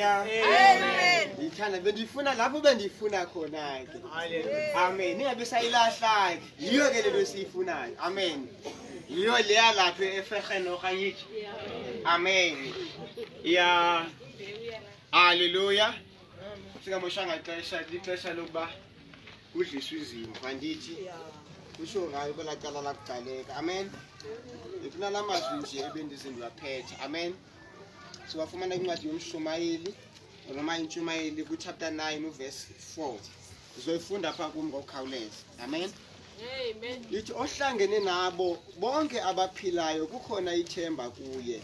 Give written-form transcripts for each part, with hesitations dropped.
Haleluya. Amen. Ndiyithanda bendiyifuna lapho bendiyifuna khona ke. Amen. Ningabe sayilahla ke. Yiyo ke lento esiyifunayo. Amen. Yiyo leya lapho eFerheno angithi. Amen. Ya. Haleluya. Singamoshanga ixesha, lixesha lokuba kudliswe izimvu andithi. Kusho ngayo kwelaa cala lakuGcaleka. Amen. Ndifuna la mazwi nje ebendize ndiwaphethe. Amen. Siwafumana kwincwadi yomshumayeli noma intshumayeli kwichapter 9 uverse 4. Uzoyifunda pha kum ngokukhawuleza. Amen. Amen. Lithi ohlangene nabo bonke abaphilayo kukhona ithemba kuye.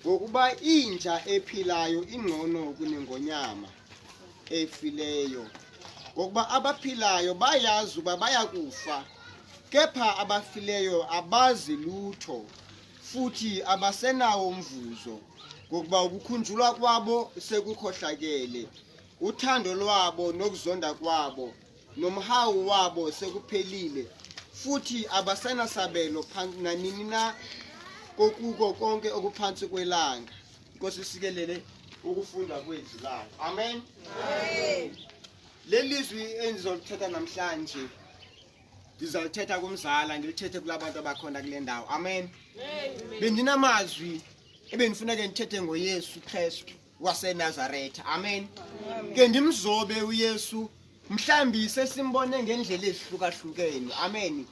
Ngokuba inja ephilayo ingcono kunengonyama efileyo. Ngokuba abaphilayo bayazi uba bayakufa, kepha abafileyo abazi lutho, futhi abasenawo umvuzo, ngokuba ukukhunjulwa kwabo sekukhohlakele. Uthando lwabo nokuzonda kwabo nomhawu wabo sekuphelile, futhi abasenasabelo nanini na kokuko konke okuphantsi kwelanga. Inkosi isikelele ukufunda kwezwi layo. Amen. Amen. Leli lizwi endizolithetha namhlanje ndizalithetha kumzala, ndilithethe kulabantu abakhona kule ndawo. Amen. Amen. Bendinamazwi ebendifuneke ndithethe ngoYesu Kristu waseNazaretha. Amen. Ke ndimzobe uYesu, mhlambi sesimbone ngendlela ezihlukahlukene. Amen.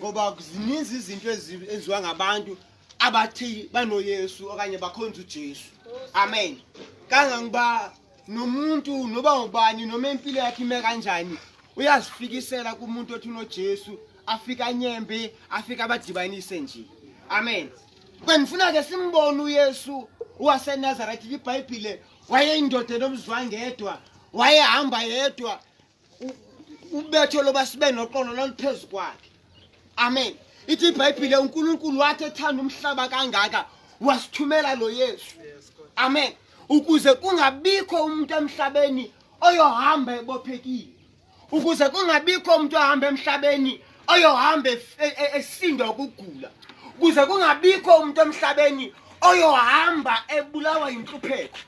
Ngoba zininzi izinto eziwa ngabantu abathi banoYesu okanye bakhonza uJesu. Amen. Kangangoba nomuntu noba ubani noma impilo yakhe ime kanjani, uyazifikisela kumuntu othi unoJesu, afika anyembe, afika abadibanise nje. Amen. Bendifuna ke simbone uYesu waseNazaretha. IBhayibhile wayeyindoda enomzwangedwa, wayehamba yedwa, ubetho loba sibe noxolo loluphezu kwakhe. Amen. Ithi iBhayibhile uNkulunkulu wathi ethanda umhlaba kangaka wasithumela lo Yesu. Amen. Ukuze kungabikho umuntu emhlabeni oyohamba ebophekile, ukuze kungabikho umuntu ohamba emhlabeni oyohamba esindwa ukugula, ukuze kungabikho umuntu emhlabeni oyohamba ebulawa yinhlupheko.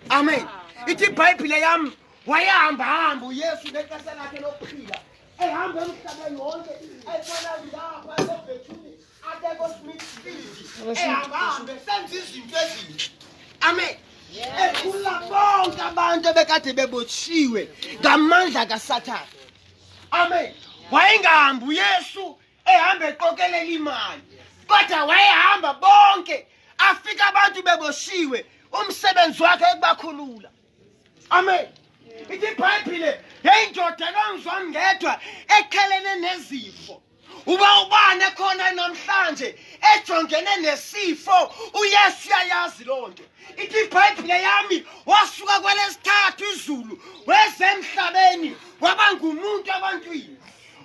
Amen. Ithi iBhayibhile yami wayehamba hamba uYesu ngexesha lakhe lokuphila, ehamba emhlabeni wonke, ekhona lapha eBhethuni, akekho Smithfield, ehamba hamba esenza izinto ezinhle. Amen. Ekhulula bonke abantu ebekade bebotshiwe ngamandla kaSathane. Amen. Wayengahambi uYesu ehamba eqokelela imali, kodwa wayehamba bonke afika abantu beboshiwe, umsebenzi wakhe ekubakhulula. Amen. Ithi iBhayibhile yayindoda kangizwangedwa ekhelene nezifo. Uba ubani ekhona namhlanje ejongene nesifo, uYesu uyayazi loo nto. Ithi iBhayibhile yami wasuka kwelesithathu izulu weze emhlabeni, waba ngumuntu ebantwini,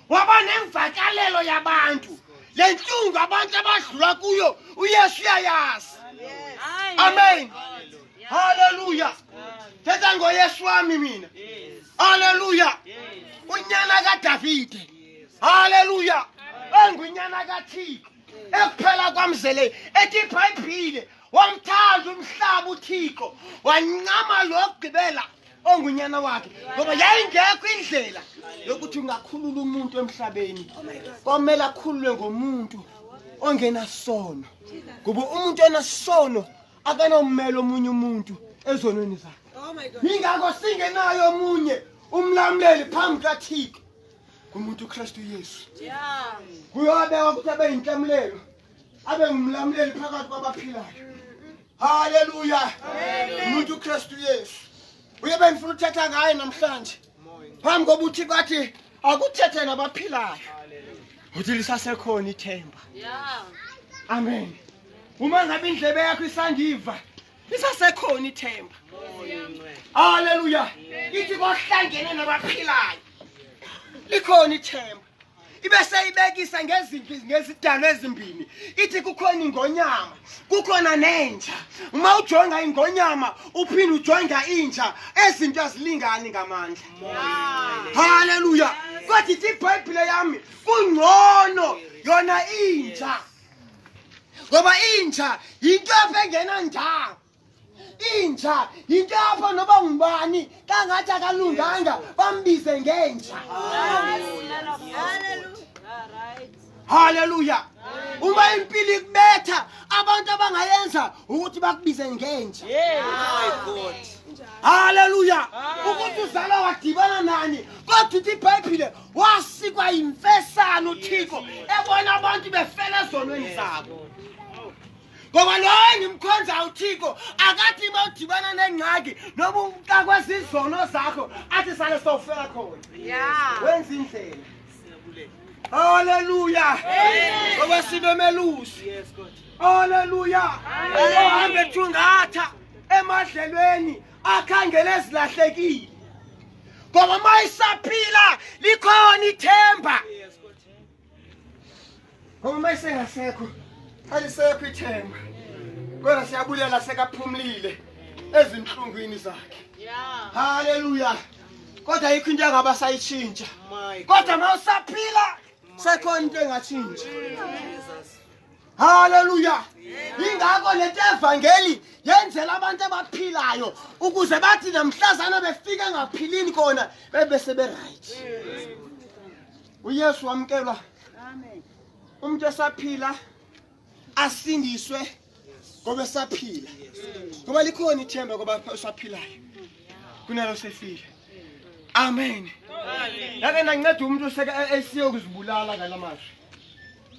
waba nemvakalelo yabantu. Le ntlungu abantu abadlula kuyo uYesu uyayazi. Amen. Haleluya. Thetha ngoYesu wami mina. Haleluya. Unyana kaDavide. Haleluya. Engunyana kaThixo. Ekuphela kwamzele ethi iBhayibhile wamthanda umhlaba uThixo wancama lo wokugqibela ongunyana wakhe, ngoba yayingekho indlela yokuthi ungakhulula umuntu emhlabeni, kwamele akhululwe ngomuntu ongenasono, ngoba umuntu onasono akanomela omunye umuntu ezonweni zakhe. Yingakho singenayo omunye umlamuleli phambi kaThixo, ngumuntu uKristu Yesu. Kuyobekwa ukuthi abe yinhlamulelo, abe ngumlamuleli phakathi kwabaphilayo. Haleluya. Umuntu uKristu Yesu uye bengifuna ukuthetha ngaye namhlanje, phambi koba uThixo athi akuthethe nabaphilayo, uthi lisasekhona ithemba. Amen. Uma ngabe indlebe yakho isandiva, lisasekhona ithemba. Haleluya. Ithi kohlangene nabaphilayo likhona ithemba. Ibe seyibekisa ngezinto, ngezidalo ezimbini, ithi kukhona ingonyama, kukhona nenja. Uma ujonga ingonyama uphinde ujonga inja, ezinto azilingani ngamandla. Haleluya. Kodwa ithi iBhayibhile yami kungcono yona inja, ngoba inja yinto apha engenandawo. Inja yinto apha noba ngubani kangathi akalunganga bambize ngenja. Haleluya. Uma impilo ikubetha abantu abangayenza ukuthi bakubize ngenja. Haleluya. Ukuthi uzalwa wadibana nani kodwa ithi iBhayibhile wasikwa yimfesana uThixo ebona abantu befela ezonweni zabo. Ngoba lo engimkhonza uThixo akathi uma udibana nengxaki noma uxakwe zizono zakho athi sale sowufela khona. Wenza indlela. Haleluya. Ngoba sinomelusi. Haleluya. Ohambe ethungatha emadlelweni akhangele ezilahlekile. Ngoba uma isaphila likhona ithemba. Ngoba uma isengasekho alisekho ithemba. Kodwa siyabulela sekaphumlile ezinhlungwini zakhe. Haleluya. Kodwa ayikho into engaba sayitshintsha. Kodwa uma usaphila sekhona into engatshintsha. Haleluya. Ingakho lento evangeli yenzela abantu abaphilayo ukuze bathi namhlazana befika ngaphilini kona bebe sebe right. uYesu wamkelwa. Amen. Umuntu esaphila asindiswe ngoba esaphila. Ngoba likhona ithemba ngoba usaphilayo. Kunalo sefile. Amen. Yake nanceda umuntu oseke esiyokuzibulala ngalamazwi.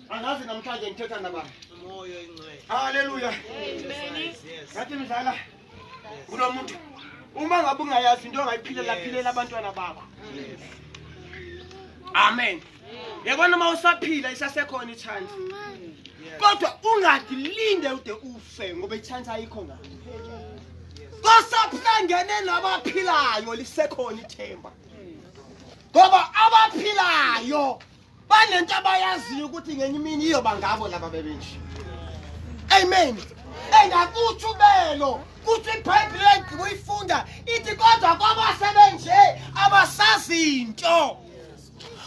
Angazi namhlanje ngithetha nabani. Moya oyingcwele. Haleluya. Ngathi mdlala kulo muntu uma ngabe ungayazi into ongayiphilela philela abantwana bakho. Amen. Yabona uma usaphila isasekhona i-chance. Kodwa ungadilinde ude ufe ngoba i-chance ayikho ngalo. Kosaphangene nabaphilayo lisekhona ithemba. Ngoba abaphilayo banento abayaziyo ukuthi ngenye imini iyoba ngabo laba bebenje. Amen. Engakuthi ubelo kuthi iBhayibheli engigqiba uyifunda ithi kodwa kwabasebenje abasazinto.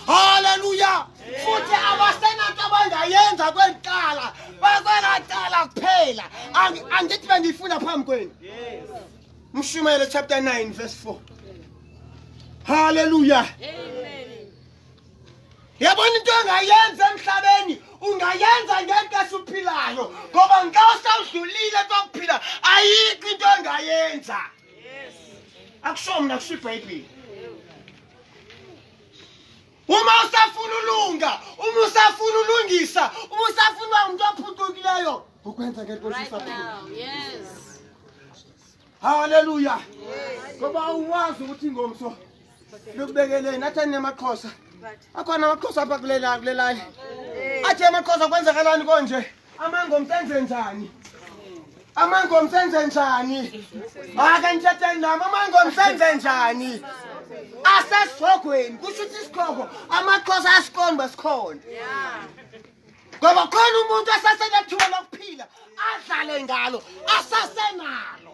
Haleluya. Futhi abasenanto abangayenza kwelicala bakwelacala kuphela. Angithi bengiyifunda phambi kwenu. Mshumayelo chapter 9 verse 4. Haleluya. Amen. Yabona into ongayenza emhlabeni ungayenza ngento esuphilayo ngoba nxa usawudlulile kokuphila ayikho into ongayenza. Akusho mina kusho iBhayibheli. Uma usafuna ulunga, uma usafuna ulungisa, uma usafuna uba umuntu ophucukileyo, ukwenza ngento Right usaphila. now. Yes. Haleluya. Ngoba awuwazi ukuthi ngomso likubekeleni athi anemaxhosa. Akhona amaxhosa apha kulela kulelali. Athi amaxhosa kwenzakalani konje? Amangomso enze njani? Amangomso enze njani? Ake ngithethe nami amangomso enze njani? Asesihogweni kusho ukuthi isikhoko amaxhosa asiqonda sikhona. Ngoba khona umuntu asasenethuba lokuphila adlale ngalo asasenalo.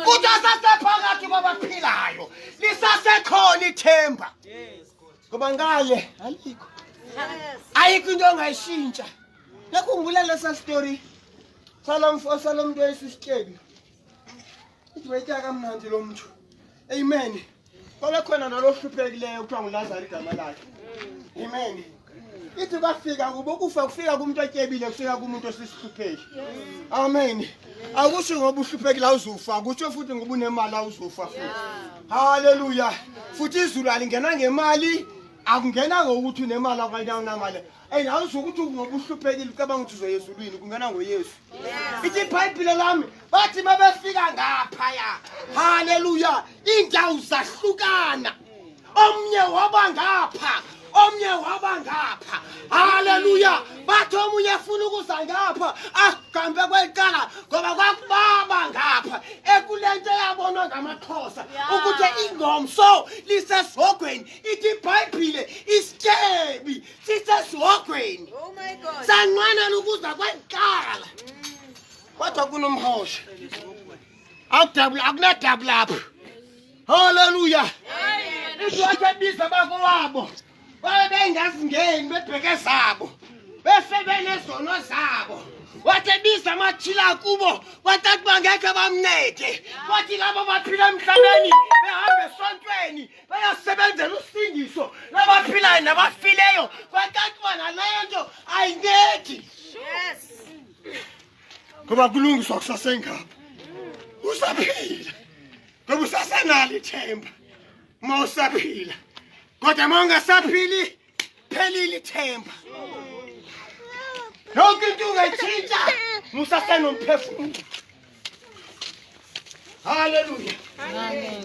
Kuthi asasephakathi kwabaphilayo lisasekhona ithemba. Ngoba ngale alikho. Ayikho into ongayishintsha. Nakhumbula lesa story salomfo salomuntu oyisisityebi. Ithi wayitya kamnandi lo mntu. Amen. Kwabe khona nalo ohluphekileyo kuthiwa nguLazaro igama lakhe. Amen. Ithi kwafika kubo ukufa kufika kumuntu otyebile kufika kumuntu osisihlupheki. Amen. Akusho ngoba uhluphekile awuzufa, akusho futhi ngoba unemali awuzufa futhi. Haleluya. Futhi izulu alingena ngemali, akungena ngokuthi unemali okanye awunamali. Ey awuzukuthi ngoba uhluphekile ucabanga ukuthi uzoya ezulwini, kungena ngoYesu. Ithi iBhayibhile lami bathi mabefika ngaphaya. Haleluya. Indawo zahlukana. Omnye waba ngapha, omnye waba ngapha. Haleluya. Bathi omunye efuna ukuza ngapha ahambe kwelicala ngoba kwakubaba ngapha ekulento eyabonwa ngamaXhosa ukuthi ingomso lisesihogweni. Ithi iBhayibhile isityebi sisesihogweni. Oh my God. Sanqwenela ukuza kwelicala. Kodwa kunomhosha. Akudabula akunadabula lapha. Haleluya. Ithi wathi ebiza bakowabo. Babe bengazingeni bebheke zabo. Bese benezono zabo. Wathi ebiza amathila kubo, wathi akuba ngekhe bamncede. Wathi labo baphila emhlabeni, behamba esontweni, bayasebenzela usindiso labaphilayo nabafileyo. Kwacaca uba naleyo nto ayincedi. Yes. Ngoba kulungiswa kusasengapha. Usaphila. Ngoba usasenalo ithemba. Uma usaphila. Kodwa uma ungasaphili, phelile ithemba. Yonke into ungayitshintsha musasenomphefumulo. Haleluya. Amen.